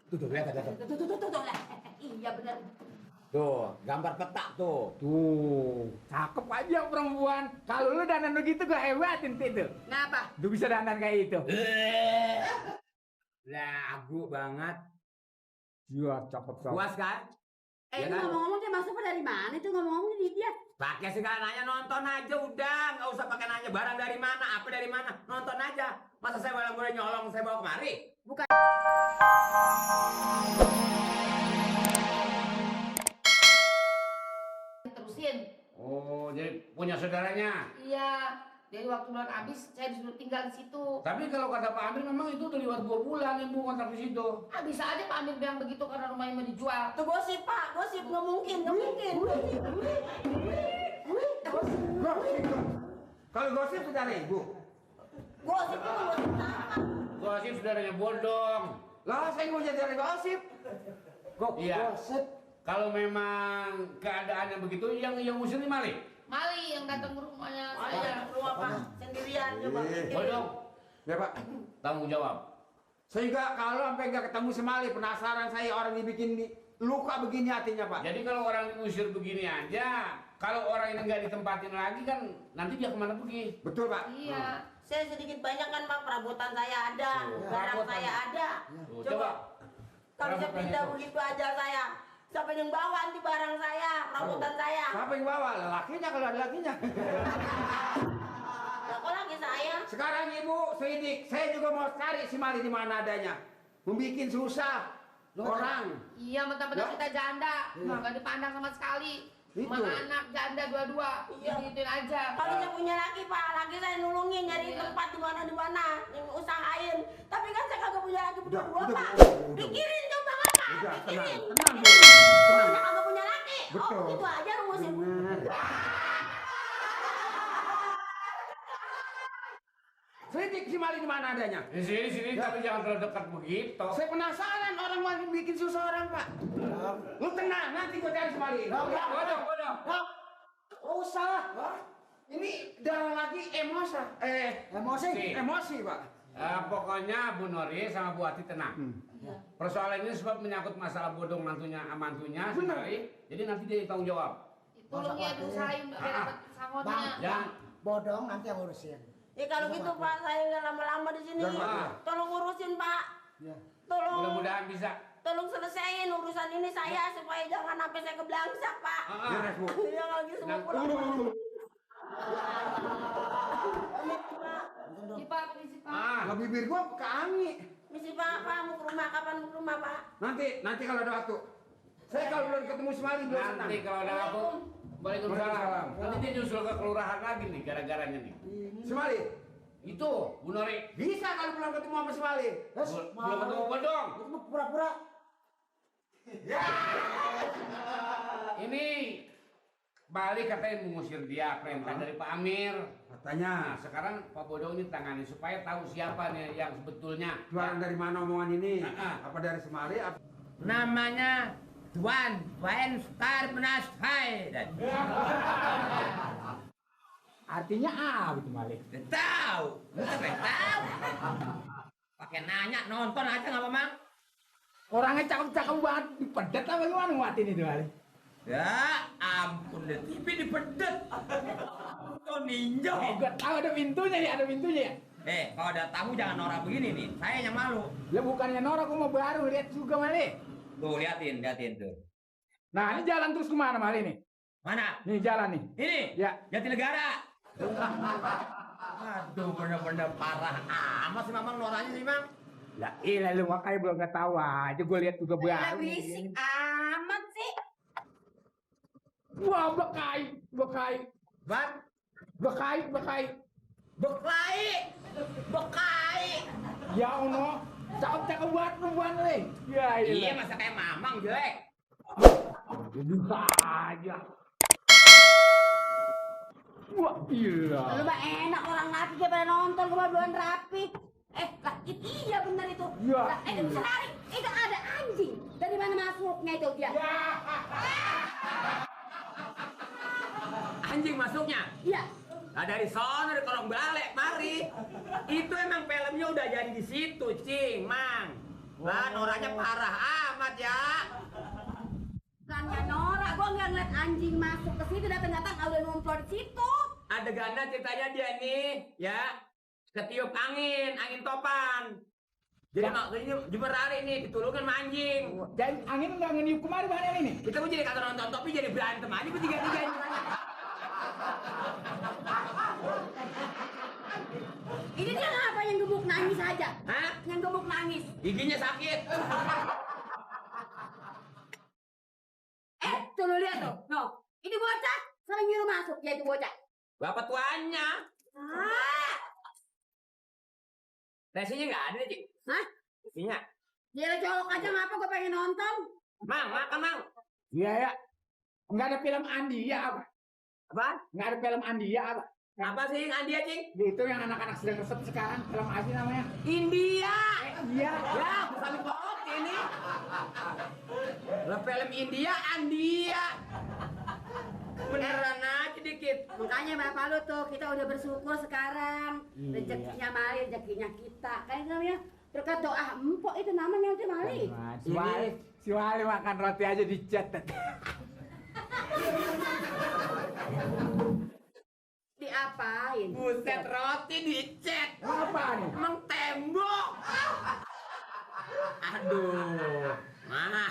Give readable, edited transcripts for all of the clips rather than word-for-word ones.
Tuh, lihat ada. Tuh. Iya benar. Tuh, gambar peta tuh. Tuh, cakep aja perempuan. Kalau lu dandan begitu gue hebatin tuh. Kenapa? Lu bisa dandan kayak itu. Lagu banget. Iya, cakep. Puas kan? Ini Ya kan? ngomong-ngomong dia masuknya dari mana itu ngomong-ngomong di dia? Pakai segala nanya, nonton aja udah, nggak usah pakai nanya barang dari mana, apa dari mana, nonton aja. Masa saya boleh nyolong, saya bawa kemari? Bukan. Terusin. Oh, jadi punya saudaranya. Iya. Dari waktu bulan habis saya disuruh tinggal di situ. Tapi kalau kata Pak Amir memang itu udah lewat 2 bulan Ibu kontrak di situ. Ah, bisa aja Pak Amir bilang begitu karena rumahnya mau dijual. Itu gosip Pak, gosip nggak mungkin. Gosip. Kalau gosip saudara ibu. Gosip itu gosip apa? Gosip saudaranya bodong. Lah saya mau jadi gosip. Iya. Kalau memang keadaannya begitu, yang usir ini Mali. Mali yang datang ke rumahnya saya. Rumah Pak sendirian coba. Bodong, Ya Pak. tanggung jawab. Saya juga kalau sampai nggak ketemu semali, penasaran saya orang dibikin luka begini hatinya Pak. Jadi kalau orang diusir begini aja, kalau orang ini nggak ditempatin lagi kan, nanti dia kemana pergi? Betul Pak. Iya. Saya sedikit banyak kan Pak, perabotan saya ada, barang Perabotan. saya ada. Tuh, Coba kalau saya perabotan pindah itu. begitu aja saya. Siapa yang bawa nanti barang saya, perabotan saya? Siapa yang bawa? Lelakinya kalau ada lakinya. Lah kok lagi saya? Sekarang Ibu selidik, saya juga mau cari si Mali di mana adanya. Membikin susah orang. Iya, mentang-mentang Ya. kita janda, nggak dipandang sama sekali. Itu. Mana anak janda dua-dua, Iya. digituin aja. Kalau saya punya laki Pak, laki saya nulungin nyari tempat di mana, yang usahain. Tapi kan saya kagak punya laki berdua udah, Pak. udah. Pikirin coba Pak, Udah, pikirin. tenang Bu. Oh, Tenang. saya kagak punya laki. Betul. Oh, gitu aja rumusin. Benar. Selidik si Mali di mana adanya. Di sini, tapi jangan terlalu dekat begitu. Saya penasaran orang mau bikin susah orang Pak. Lu tenang, nanti gua cari si Mali. Bodong. Oh usah. Ini darah lagi emosi. Emosi Pak. Pokoknya Bu Nori sama Bu Ati tenang. Persoalan ini sebab menyangkut masalah bodong mantunya mantunya si Benar. Mali. Jadi nanti dia tanggung jawab. Tolong ya diusahain biar dapat sangonnya. Jangan. Bodong nanti yang urusin. Ya kalau gitu Pak, saya nggak lama-lama di sini. Jangan. Tolong urusin Pak. Ya. Tolong. Mudah-mudahan bisa. Tolong selesaiin urusan ini saya supaya jangan sampai saya kebelangsak Pak. Beres Bu. Ya kalau gitu semua pulang. Iya Pak, permisi Pak. Lah bibir gua keangi. Misi Pak, mau ke rumah kapan mau ke rumah Pak? Nanti kalau ada waktu. Saya kalau belum ketemu si Mali belum senang. Nanti kalau ada aku Waalaikumsalam. Nanti dia nyusul ke kelurahan lagi nih gara-garanya nih. Si Mali. Itu Bu Nori. Bisa kalau belum ketemu sama si Mali. Terus Belum ketemu bodong. itu mah pura-pura. Ini balik katanya mengusir dia perintah dari Pak Amir. Katanya. Nah, sekarang Pak Bodong ini tangani supaya tahu siapa nih yang sebetulnya. Jualan dari mana omongan ini? Ah. Apa dari Semari? Apa? Namanya Tuan Star Penasai. Artinya apa itu Malik? Tahu, lu sampai tahu. Pakai nanya, nonton aja nggak apa Mang? Orangnya cakep-cakep banget, dipedet apa gimana nguatin itu Malik? Ya ampun, deh TV dipedet. Kau ninja. Gua tahu ada pintunya nih, ada pintunya ya. Kalau ada tamu jangan norak begini nih. Saya yang malu. Lah bukannya norak, gua mau baru lihat juga Malik. Tuh liatin tuh. Nah ini jalan terus kemana Malik nih? Mana? Nih jalan nih. Ini? Ya. Jatinegara. Aduh, bener-bener parah amat sih Mamang noraknya sih Mang. Lah iya lu makanya belum nggak tahu aja, gua lihat juga baru. Berisik amat sih. Wah bekai. Ban? Bekai. Beklai. Ya Allah, cakep-cakep banget perempuan nih. Ya Iya masa kayak Mamang jelek. Bisa aja. Wah iya. Lu mah enak orang laki kayak pada nonton kebaduan rapi. Lah itu iya bener itu. Ya. Lah, itu bisa lari. Itu ada anjing. Dari mana masuknya itu dia? Anjing masuknya. Iya. Nah dari sono dari kolong balik mari. Itu emang filmnya udah jadi di situ, Cing, Mang. Lah Noranya parah amat ya. Bukannya Nora, gua nggak ngeliat anjing masuk ke situ datang-datang udah ngumpul di situ. Adegannya ceritanya dia nih, ya, ketiup angin topan. Jadi makanya Jumat hari nih ditulungin sama anjing. Jadi angin nggak ngeniup kemari mana ini? Kita mau jadi kagak nonton topi jadi berantem aja bertiga-tiga. Ini dia apa yang gebuk nangis aja? Hah? Yang gebuk nangis. Giginya sakit. Tuh lu lihat tuh. No, ini bocah sampai nyuruh masuk ya itu bocah. Bapak tuanya. Ah, Resinya nggak ada nih, Cik. hah? Resinya. Dia colok aja ngapa gue pengen nonton? Mang, makan Mang. Iya ya. Nggak ada film Andia apa? Apa? Nggak ada film Andia apa? Apa sih yang Andia, Cing? Itu yang anak-anak sedang resep sekarang, film apa sih namanya? India. Iya. Ya, bukan bohong ini. Lah film India, Andia. Beneran aja dikit. Makanya bapak lu tuh kita udah bersyukur sekarang. Rezekinya Mali, rezekinya kita. Kayak namanya berkat doa empok itu namanya itu Mali. Si Wali makan roti aja dicetet. Diapain? Buset, roti dicet. Apa nih? Emang tembok. Aduh. Mana?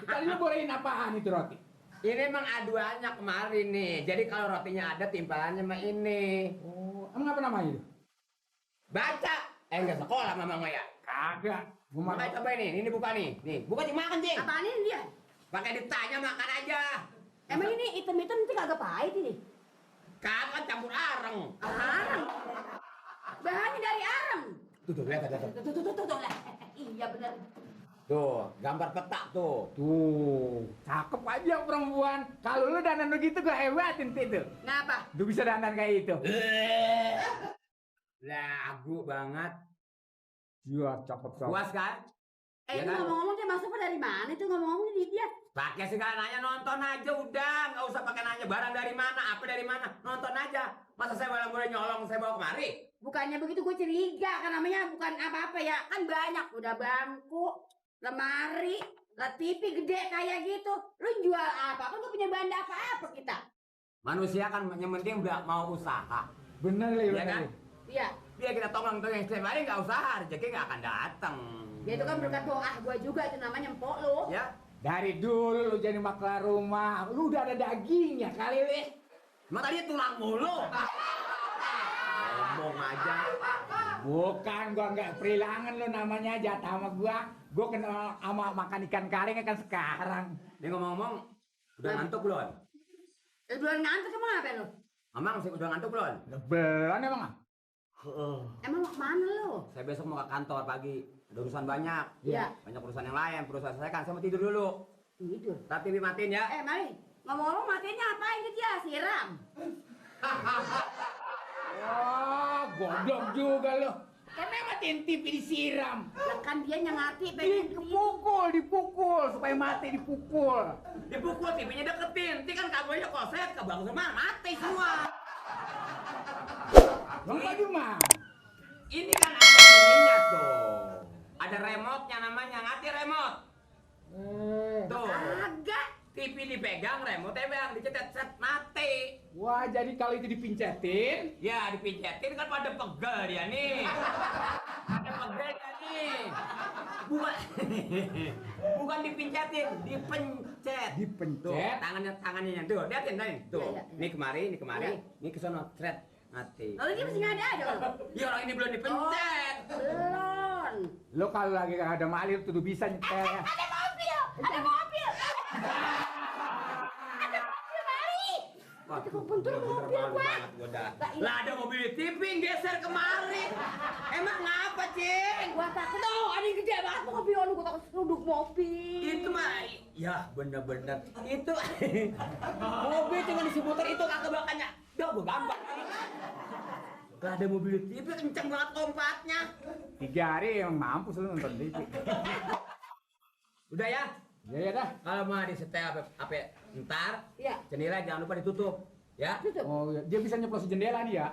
Tadi lu bolehin apaan itu roti? Ini emang aduannya kemarin nih. Jadi kalau rotinya ada timbangannya sama ini. Oh, emang apa namanya itu? Baca. Enggak sekolah Mamang ya. Kagak. Gua Makanya makan. coba ini buka nih. Nih, buka dimakan, Cing. Apaan ini dia? Pakai ditanya makan aja. Emang ini hitam-hitam nanti kagak pahit ini? Kagak campur areng. Arang. Bahannya dari arang. Tuh, lihat. Tuh lah. Iya benar. Tuh, gambar peta tuh. Tuh, cakep aja perempuan. Kalau lu dandan begitu gua hebatin itu. Kenapa? Lu bisa dandan kayak itu. Lagu banget. Iya, cakep. Puas kan? Eh, Ya itu kan? ngomong-ngomong dia masuknya dari mana itu ngomong-ngomong di dia? Pakai segala nanya nonton aja udah, nggak usah pakai nanya barang dari mana, apa dari mana, nonton aja. Masa saya barang boleh nyolong saya bawa kemari? Bukannya begitu gue curiga kan namanya bukan apa-apa ya. Kan banyak udah bangku, lemari, lah TV gede kayak gitu. Lu jual apa? Kan gue punya bahan apa-apa kita. Manusia kan yang penting udah mau usaha, Bener Li, ya kan? Iya. Biar kita tolong yang setiap hari nggak usaha, rezeki nggak akan datang. Ya itu kan berkat doa gue juga itu namanya empok lu. Ya, Dari dulu lu jadi maklar rumah, lu udah ada dagingnya kali Li. emang tadi tulang mulu. Ngomong aja. Bukan, gua nggak perilangan lu namanya jatah sama gua. Gua kenal sama makan ikan kaling kan sekarang. Ini ngomong-ngomong, udah ngantuk belum? Belum ngantuk emang apa lu? Amang sih udah ngantuk belum? Belum emang. Emang mau kemana lu? Saya besok mau ke kantor pagi, ada urusan banyak. Iya. Banyak urusan yang lain, perusahaan saya kan, saya mau tidur dulu. Tidur. Ntar TV matiin ya. Mari. Ngomong-ngomong matinya apain itu dia? Siram. Wah, goblok juga lu. Karena matiin TV disiram. Lah kan dia yang ngerti pengen Dipukul supaya mati dipukul. Dipukul TV-nya deketin, nanti kan kabelnya koset, ke bang semua mati semua. Bang gimana? Ini kan ada ininya tuh. Ada remote-nya namanya, ngerti remote? Tuh, agak. TV dipegang, remote bang, dicetet set mati. Wah, jadi kalau itu dipincetin, Ya dipincetin kan pada pegel dia nih. Ada pegel dia nih. Bukan, bukan dipincetin, dipencet. Tuh, dipencet. tangannya tuh, lihatin tadi. Tuh, Iya, iya. ini kemari, ini ke sono, thread mati. Lalu dia masih nggak ada loh. Ya orang ini belum dipencet. Belum. Lo kalau lagi gak ada malir tuh bisa nyetel ya. Ada mobil. Ada mobil. Ada mobil Mari. Wah, Itu kebentur bener-bener mobil malu gua. banget gua dah. Lah, iya. Lah ada mobil TV geser kemari. Emang ngapa, Cing? Gua takut ada yang gede banget mobil lu, gua takut seruduk mobil. Itu mah, ya bener-bener itu mobil cuma disebutin itu kagak bakalnya. Udah gua gambar. Gak ada mobil TV kenceng banget lompatnya. 3 hari emang mampus lu nonton TV. Udah ya, Ya dah. kalau mau disetel apa ntar Iya. jendela jangan lupa ditutup, ya. Tutup. Oh, iya. Dia bisa nyeplos jendela nih ya.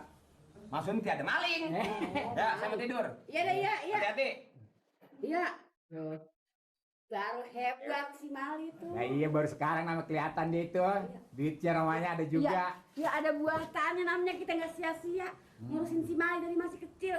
Maksudnya tidak ada maling. Ya, saya mau tidur. Iya dah, iya, iya. Hati-hati. Iya. Baru hebat si Mali tuh. Nah iya baru sekarang nama kelihatan dia itu. Duitnya namanya ada juga. Ya ada buatannya namanya kita nggak sia-sia. Ngurusin si Mali dari masih kecil.